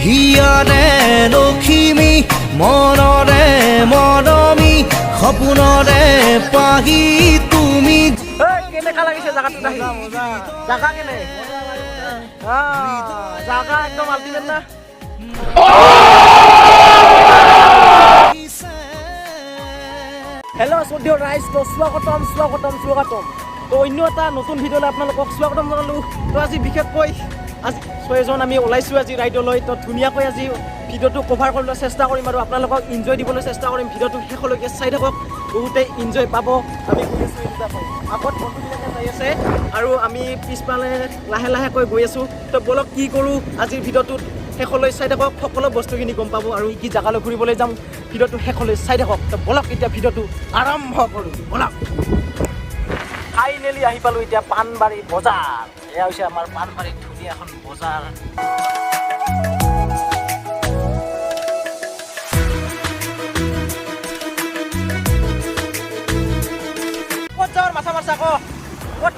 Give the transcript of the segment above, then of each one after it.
হিয়াৰে লখিমী, মনৰে মৰমী, সপোনৰে পাহি তুমি। কেনেকা লাগিছে জাগাটোত আহি? জাগা কেনে? জাগা একদম আল্টিমেট না? হেল্ল' শ্ৰদ্ধেয় ৰাইজ, তো স্বাগতম, স্বাগতম, স্বাগতম। তো অন্য এটা নতুন ভিডিঅ'লৈ আপোনালোকক স্বাগতম জনালোঁ। তো আজি বিশেষকৈ আজি ছয়জন আমি ওলাইছোঁ আজি ৰাইডলৈ। তো ধুনীয়াকৈ আজি ভিডিঅ'টো কভাৰ কৰিবলৈ চেষ্টা কৰিম আৰু আপোনালোকক ইনজয় দিবলৈ চেষ্টা কৰিম। ভিডিঅ'টো শেষলৈকে চাই থাকক, বহুতেই ইনজয় পাব। আমি গৈ আছোঁ এনেকুৱাকৈ, আগত বন্ধুবিলাকে যাই আছে আৰু আমি পিছফালে লাহে লাহেকৈ গৈ আছোঁ। তো ব'লক, কি কৰোঁ আজিৰ ভিডিঅ'টোত শেষলৈ চাই থাকক, সকলো বস্তুখিনি গম পাব আৰু কি জেগালৈ ঘূৰিবলৈ যাম, ভিডিঅ'টো শেষলৈ চাই থাকক। তো ব'লক, এতিয়া ভিডিঅ'টো আৰম্ভ কৰোঁ, ব'লক। ফাইনেলি আহি পালোঁ এতিয়া পাণবাৰী বজাৰ। এয়া হৈছে আমাৰ পাণবাৰীত ধুনীয়া এখন বজাৰ। ক'ত যাৱাৰ মাথা মাৰছা ক? ক'ত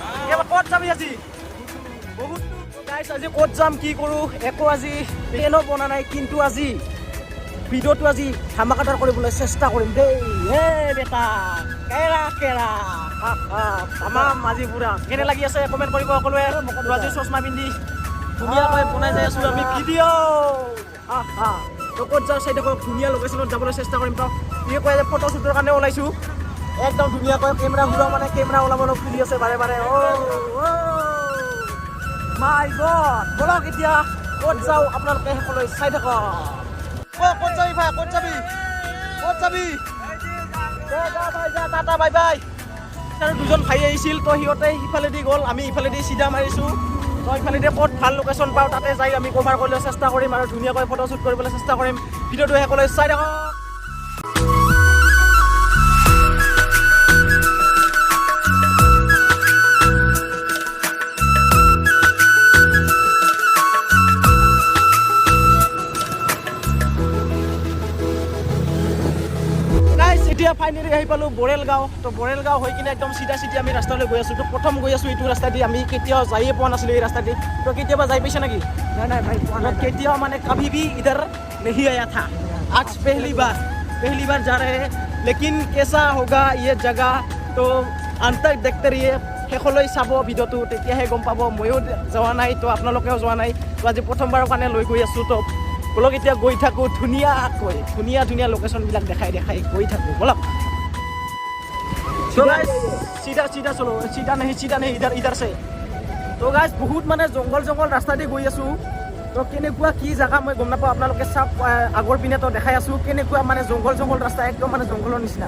ক'ত যাবি আজি? বহুত গাইছ, আজি ক'ত যাম, কি কৰোঁ, একো আজি প্লেনো বনা নাই, কিন্তু আজি ভিডিঅ'টো আজি ধামাকাদাৰ কৰিবলৈ চেষ্টা কৰিম দেই। এ বেটা কেৰা কেৰা তামাম আজি পুৰা কেনে লাগি আছে কমেণ্ট কৰিব সকলোৱে। তো আজি চশমা পিন্ধি ধুনীয়াকৈ বনাই যাই আছোঁ আমি ভিডিঅ'। তো ক'ত যাওঁ চাই থাকক, ধুনীয়া লোকেশ্যনত যাবলৈ চেষ্টা কৰিম। তো বিশেষকৈ আজি ফটো শ্বুটৰ কাৰণে ওলাইছোঁ। একদম ধুনীয়াকৈ কেমেৰা ঘূৰাও, মানে কেমেৰা ওলাবলৈ খুলি আছে বাৰে বাৰে। অ' মাই গড, ব'লক এতিয়া ক'ত যাওঁ আপোনালোকে সকলোৱে চাই থাকক। ক'ত যাবি ভাই? ক'ত যাবি? ক'ত যাবি? যা যা ভাই যা, টাটা বাই বাই। আৰু দুজন ভাই আহিছিল, তো সিহঁতে সিফালেদি গ'ল, আমি ইফালেদি চিধা মাৰিছোঁ। তো ইফালেদি ক'ত ভাল লোকেশ্যন পাওঁ তাতে যাই আমি কভাৰ কৰিবলৈ চেষ্টা কৰিম আৰু ধুনীয়াকৈ ফটো শ্বুট কৰিবলৈ চেষ্টা কৰিম। ভিডিঅ'টো শেষলৈ চাই থাকক। গাইছ, এতিয়া ফাইনেলি আহি পালোঁ বৰেল গাঁও। তো বৰেল গাঁও হৈ কিনে একদম চিধা চিধি আমি ৰাস্তালৈ গৈ আছোঁ। তো প্ৰথম গৈ আছোঁ এইটো ৰাস্তা দি, আমি কেতিয়াও যায়ে পোৱা নাছিলোঁ এই ৰাস্তা দি। তো কেতিয়াবা যাই পাইছা নেকি? নাই নাই ভাই, পোৱা নাই। কেতিয়াও মানে कभी भी इधर नहीं आया था, आज पहली बार, पहली बार जा रहे हैं, लेकिन कैसा होगा ये जगह तो अंत तक देखते रहिए। শেষলৈ চাব ভিডিঅ'টো, তেতিয়াহে গম পাব। ময়ো যোৱা নাই, তো আপোনালোকেও যোৱা নাই, তো আজি প্ৰথমবাৰৰ কাৰণে লৈ গৈ আছোঁ। তো ব'লক, এতিয়া গৈ থাকোঁ ধুনীয়াকৈ, ধুনীয়া ধুনীয়া লোকেশ্যনবিলাক দেখাই দেখাই গৈ থাকোঁ, ব'লক। তো guys, सीधा सीधा चलो, सीधा नहीं, सीधा नहीं, इधर इधर से। তো গাইজ, বহুত মানে জংঘল জংঘল ৰাস্তা দি গৈ আছোঁ। তো কেনেকুৱা কি জেগা মই গম নাপাওঁ, আপোনালোকে চাওক। আগৰ পিনে তো দেখাই আছোঁ কেনেকুৱা মানে জংঘল জংঘল ৰাস্তা, একদম মানে জংঘলৰ নিচিনা।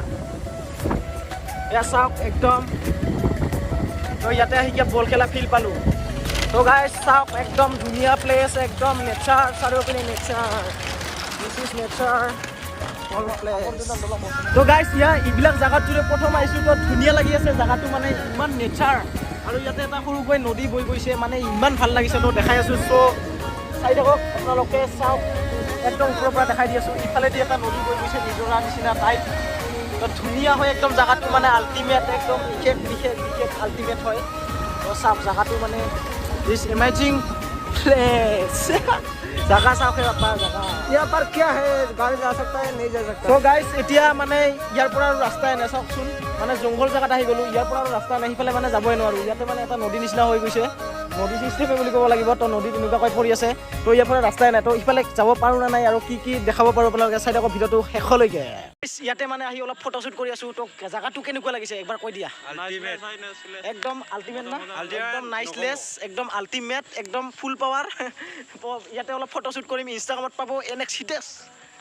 এয়া চাওক একদম। তো ইয়াতে আহি কিয় বল খেলা ফিল্ড পালোঁ। তো গাইজ চাওক, একদম ধুনীয়া প্লেচ, একদম নেচাৰ, চাৰিওপিনে nature. This is nature place. তো গাইজ, ইয়াৰ এইবিলাক জেগাত যদি প্ৰথম আহিছোঁ, তো ধুনীয়া লাগি আছে জেগাটো, মানে ইমান নেচাৰ আৰু ইয়াতে এটা সৰুকৈ নদী বৈ গৈছে, মানে ইমান ভাল লাগিছে। তো দেখাই আছোঁ, চ' চাই থাকক আপোনালোকে। চাওক, একদম ওপৰৰ পৰা দেখাই দি আছোঁ, ইফালেদি এটা নদী বৈ গৈছে নিজৰা নিচিনা টাইপ। তো ধুনীয়া হয় একদম জেগাটো, মানে আল্টিমেট, একদম বিশেষ বিশেষ বিশেষ আল্টিমেট হয়। তো চাওক জেগাটো, মানে দিছ এমেজিং প্লেচ। জাগা চাওক হে বাপা, জাগা। यहाँ पर क्या है? गाड़ी जा सकता है, नहीं जा सकता? ত' গাইজ, এতিয়া মানে ইয়াৰ পৰা আৰু ৰাস্তাই নাই। চাওকচোন, মানে জংঘল জেগাত আহি গ'লো, ইয়াৰ পৰা আৰু ৰাস্তা নাই, সিফালে মানে যাবই নোৱাৰোঁ। ইয়াতে মানে এটা নদী নিচিনা হৈ গৈছে, নদী চিষ্টেমে বুলি ক'ব লাগিব। তো নদী তেনেকুৱাকৈ পৰি আছে, তো ইয়াৰ পৰা ৰাস্তাই নাই। তো ইফালে যাব পাৰোঁ নে নাই আৰু কি কি দেখাব পাৰোঁ আপোনালোকে চাই থাকক ভিডিঅ'টো শেষলৈকে। ইয়াতে মানে আহি অলপ ফটো শ্বুট কৰি আছোঁ। তো জেগাটো কেনেকুৱা লাগিছে একবাৰ কৈ দিয়া। একদম আল্টিমেট না? একদম নাইচলেছ, একদম আল্টিমেট, একদম ফুল পাৱাৰ। ইয়াতে অলপ ফটো শ্বুট কৰিম, ইনষ্টাগ্ৰামত পাব এন এক্স হিটেছ।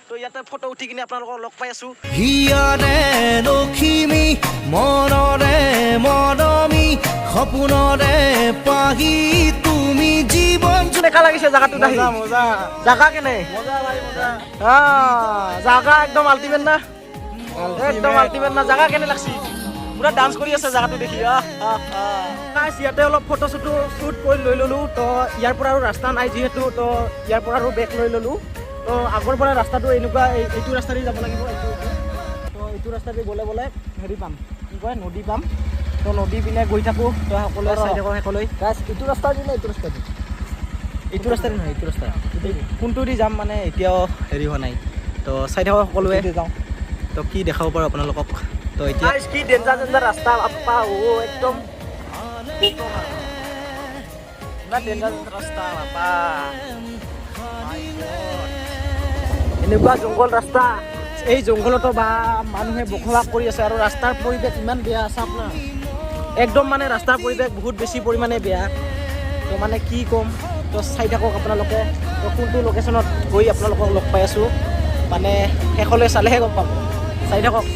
তো ইয়াতে ফটো উঠি কিনে আপোনালোকক লগ পাই আছোঁ। হিয়াৰে লখিমী, মনৰে মৰমী, সপোনৰে পাহি তুমি জীৱন। কেনেকা লাগিছে জেগাটোত আহি? মজা। জাগা কেনে? মজা ভাই, মজা। জাগা একদম আল্টিমেট না? একদম আল্টিমেট না? জাগা কেনে লাগছি? পুৰা ডান্স কৰি আছে জাগাটো দেখি। আহ আহ আহ। গাইছ, ইয়াতে অলপ ফটো চটো শ্বুট কৰি লৈ ল'লোঁ। তো ইয়াৰ পৰা আৰু ৰাস্তা নাই যিহেতু, তো ইয়াৰ পৰা আৰু বেক লৈ ল'লোঁ। তো আগৰ পৰা ৰাস্তাটো এনেকুৱা, এইটো ৰাস্তা দি যাব লাগিব, এইটো এইটো। তো এইটো ৰাস্তা দি গ'লে বোলে হেৰি পাম, কি কয়, নদী পাম। তো নদী পিনে গৈ থাকোঁ, তো সকলোৱে চাই থাকোঁ শেষলৈ। গাইস, এইটো ৰাস্তা দি না এইটো ৰাস্তা দি? এইটো ৰাস্তাৰে নহয়, এইটো ৰাস্তা। কোনটো দি যাম মানে এতিয়াও হেৰি হোৱা নাই। তো চাই থাকক সকলোৱে। যাওঁ। তো কি দেখাব পাৰোঁ আপোনালোকক। তো এতিয়া কি ডেঞ্জাৰ ডেঞ্জাৰ ৰাস্তা, বাপ্পা অ, একদম ইমান ডেঞ্জাৰ ৰাস্তা, বাপ্পা। এনেকুৱা জংঘল ৰাস্তা। এই জংঘলতো বা মানুহে বসবাস কৰি আছে আৰু ৰাস্তাৰ পৰিৱেশ ইমান বেয়া, চাওক না। একদম মানে ৰাস্তাৰ পৰিৱেশ বহুত বেছি পৰিমাণে বেয়া। তো মানে কি ক'ম, তো চাই থাকক আপোনালোকে। তো কোনটো লোকেশ্যনত গৈ আপোনালোকক লগ পাই আছোঁ, মানে শেষলৈ চালেহে গম পাব। চাই থাকক।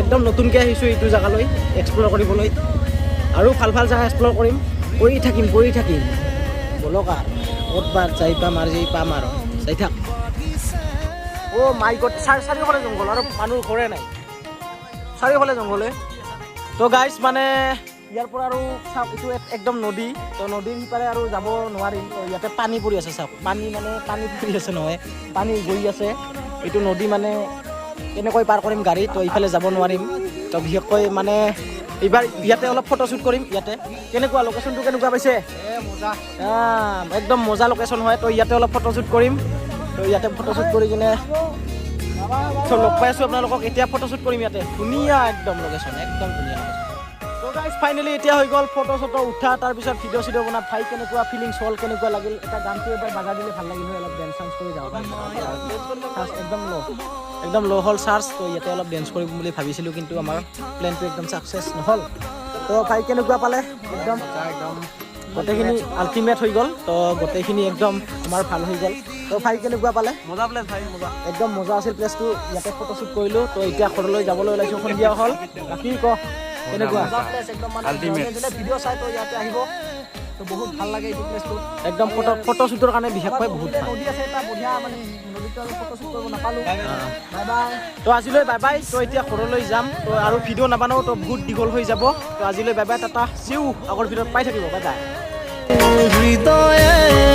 একদম নতুনকৈ আহিছোঁ এইটো জেগালৈ এক্সপ্ল'ৰ কৰিবলৈ আৰু ভাল ভাল জেগা এক্সপ্ল'ৰ কৰিম, কৰি থাকিম, কৰি থাকিম। ব'লক আৰু ক'ত বা যাই পাম আৰু যাই পাম আৰু চাই থাক। অ' মাই গড, চাৰিওফালে জংঘল আৰু মানুহৰ ঘৰে নাই, চাৰিওফালে জংঘলে। তো গাইজ, মানে ইয়াৰ পৰা আৰু চাওক, এইটো একদম নদী। তো নদীৰ সিপাৰে আৰু যাব নোৱাৰিম। তো ইয়াতে পানী পৰি আছে, চাওক। পানী মানে পানী পৰি আছে নহয়, পানী গৈ আছে। এইটো নদী মানে কেনেকৈ পাৰ কৰিম গাড়ী? তো ইফালে যাব নোৱাৰিম। তো বিশেষকৈ মানে এইবাৰ ইয়াতে অলপ ফটোশ্বুট কৰিম ইয়াতে। কেনেকুৱা লোকেশ্যনটো, কেনেকুৱা পাইছে? মজা। একদম মজা লোকেশ্যন হয়। তো ইয়াতে অলপ ফটোশ্বুট কৰিম। তো ইয়াতে ফটোশ্বুট কৰি কিনে তো লগ পাই আছোঁ আপোনালোকক। এতিয়া ফটোশ্বুট কৰিম ইয়াতে। ধুনীয়া একদম লোকেশ্যন, একদম ধুনীয়া লোকেশ্যন। তো গাইজ, ফাইনেলি এতিয়া হৈ গ'ল ফটো চটো উঠা, তাৰপিছত ভিডিঅ' চিডিঅ' বনা। ভাই, কেনেকুৱা ফিলিংছ হ'ল, কেনেকুৱা লাগিল? এটা গানটো এবাৰ বাজাই দিলে ভাল লাগিল হয়, অলপ ডেন্স চান্স কৰি যাব। চাৰ্জ একদম ল', একদম ল' হ'ল চাৰ্জ। তো ইয়াতে অলপ ডেন্স কৰিম বুলি ভাবিছিলোঁ, কিন্তু আমাৰ প্লেনটো একদম ছাকচেছ নহ'ল। তো ভাই, কেনেকুৱা পালে? একদম একদম। গোটেইখিনি আল্টিমেট হৈ গ'ল। তো গোটেইখিনি একদম আমাৰ ভাল হৈ গ'ল। তো ভাই, কেনেকুৱা পালে? মজা প্লেচ ভাই, মজা। একদম মজা আছিল প্লেচটো। ইয়াতে ফটোশ্বুট কৰিলোঁ। তো এতিয়া ঘৰলৈ যাবলৈ ওলাইছোঁ, সন্ধিয়া হ'ল। বাকী ক, কেনেকুৱা? মজা প্লেচ একদম মানে। Ultimate. যোনে ভিডিঅ' চাই, তো ইয়াতে আহিব। তো বহুত ভাল লাগে এইটো প্লেচটো। একদম ফটোশ্বুটৰ কাৰণে বিশেষকৈ বহুত ভাল। নদী আছে এটা বঢ়িয়া, মানে নদীত আৰু ফটোশ্বুট কৰিব নাপালোঁ। Bye bye. তো আজিলৈ বাই বাই। তো এতিয়া ঘৰলৈ যাম। তো আৰু ভিডিঅ' নাবানাওঁ, তো বহুত দীঘল হৈ যাব। তো আজিলৈ বাই বাই, টাটা, চিউ। আগৰ ভিডিঅ'ত পাই থাকিব। Bye bye. হৃদয়ে।